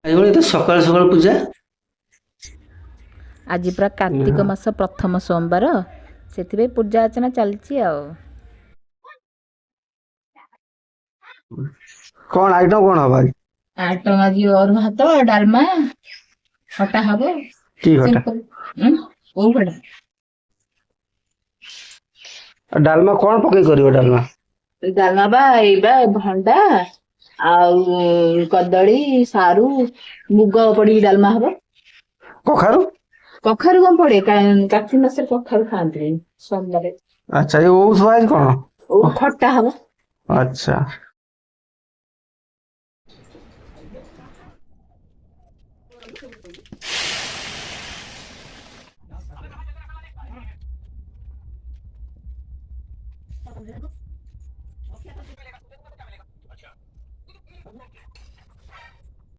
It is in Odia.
ଏଇଭଳି ତ ସକାଳୁ ସକାଳୁ ପୂଜା। ଆଜି ପୁରା କାର୍ତ୍ତିକ ମାସ ପ୍ରଥମ ସୋମବାର, ସେଥିପାଇଁ ପୂଜା ଅର୍ଚ୍ଚନା ଚାଲିଛି ଆଉ। କଣ ଆଇଟମ କଣ ହବ ଆଜି? ଆଇଟମ ଆଜି ଅରୁଆ ଭାତ, ଡାଲମା, ଖଟା ହବ। କି ଖଟା? କୋଉ ଖଟା? ଆଉ ଡାଲମା କଣ ପକେଇ କରିବ ଡାଲମା? ଡାଲମା ବା ଏଇ ବା ଭଣ୍ଡା ଆଉ କଦଳୀ, ସାରୁ, ମୁଗ ପଡିକି ଡାଲମା ହବ। କଖାରୁ? କଖାରୁ କଣ ପଡେ? କାର୍ତ୍ତିକ ମାସରେ କଖାରୁ ଖାଆନ୍ତିନି ସୋମବାରେ। ଆଚ୍ଛା, ଏ ଓଉ ଥୁଆ ହେଇଛି କଣ? ଓଉ ଖଟା ହବ। ଆଚ୍ଛା।